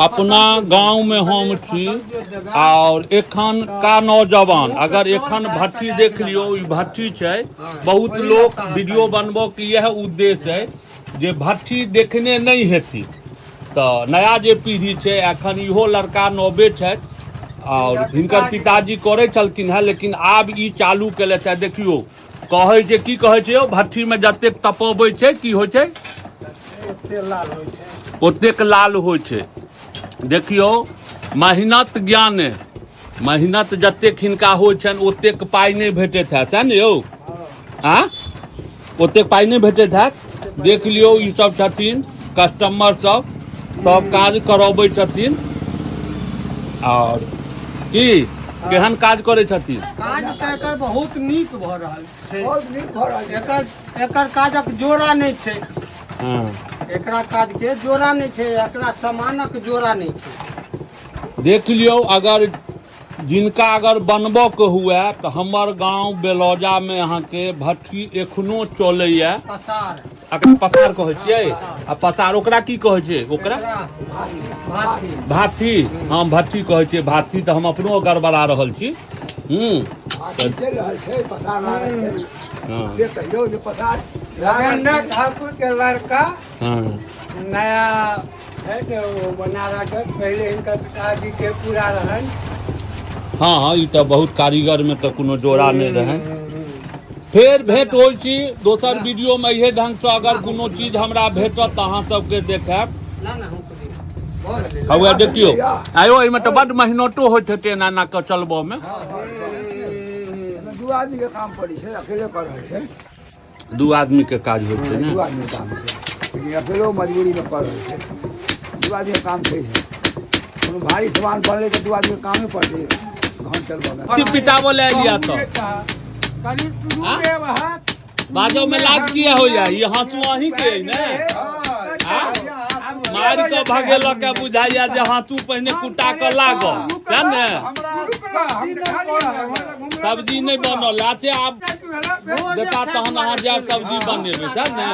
अपना गाँवमे हम छी आओर एखनका नौजवान अगर एखन भट्ठी देख लियौ, ई भट्ठी छै। बहुत लोक वीडियो बनबऽके इएह उद्देश्य है जे भट्ठी देखने नहि हेथिन, तऽ नया जे पीढ़ी छै, एखन इहो लड़का नवे छथि आओर हिनकर पिताजी करै छलखिन हेँ, लेकिन आब ई चालू केलथि हेँ। देखियौ, कहै छै, की कहै छै यौ, भट्ठीमे जतेक तपबै छै, की होइ छै? ओतेक लाल होइ छै। देखियौ, मेहनत ज्ञाने मेहनत जतेक हिनका होइ छनि, ओतेक पाइ नहि भेटैत हैत, सएह ने यौ? आँ, ओतेक पाइ नहि भेटैत हैत। देख लियौ, ई सब छथिन कस्टमर सब, सब काज करबै छथिन। आओर की केहन काज करै छथिन? काज तऽ एकर बहुत नीक भऽ रहल छै। बहुत नीक भऽ रहल छै। एकर काजक जोड़ा नहि छै। एकरा काज के जोड़ा नहि छै, एकरा सामानक जोड़ा नहि छै। देख लियौ, अगर जिनका अगर बनबऽ के हुए तऽ हमर गांव बेलौजामे अहाँके भट्ठी एखनो चलैया। पसार। अकरा पसार कहै छियै? आ पसार ओकरा की कहै छै ओकरा? भाथी। भाथी। हम भट्ठी कहै छियै, भाथी तऽ हम अपनो गड़बड़ा रहल छी। भाथी चलि रहल छै, पसार लागल छै। से कहियौ जे पसार। रविन्द्र ठाकुर के लड़का नया है तऽ ओ बना रहल। पहिले हिनकर पिताजी के पूरा रहनि। हँ, ई तऽ बहुत कारीगरमे तऽ कोनो जोड़ा नहि रहनि। फेर भेंट होइ छी दोसर वीडियोमे इहे ढङ्गसँ। अगर कोनो चीज हमरा भेटत तऽ अहाँ सबके देखायब। हौआ देखियौ, आयो एहिमे तऽ बड्ड मेहनतो होइत हेतै एना एना कऽ चलबऽमे। एहिमे दू आदमी के काम पड़ै छै, अकेले कर रहल छै। दू आदमीके काज होइ छै ने? दू आदमी के काम छै, लेकिन अकेलो मजबूरीमे कर रहल छै। दू आदमी के काम छै। कोनो भारी सामान बनलै तऽ दू आदमी के कामे पड़तै घर चलबऽमे। की पिटाबऽ लए एलियै तऽ? बाजऽ मे लाज किया होइया? ई हाँसू अहीं के अइ ने? मारि कऽ भगेलक बुझाइया जे हाँसू पहिने कुटा कऽ लागल, सएह ने? सब्जी नहि बनल अच्छे, आब देता तहन अहाँ जायब सब्जी बनेबै, सएह ने?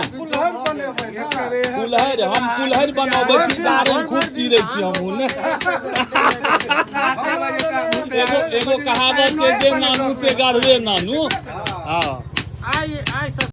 कुल्हड़, हम कुल्हड़ बनबै छी, दारन खूब चिरै छी हमहूँ ने। एगो एगो कहावत छै जे नानू से गढ़बे नानू। हँ। आइ आइ।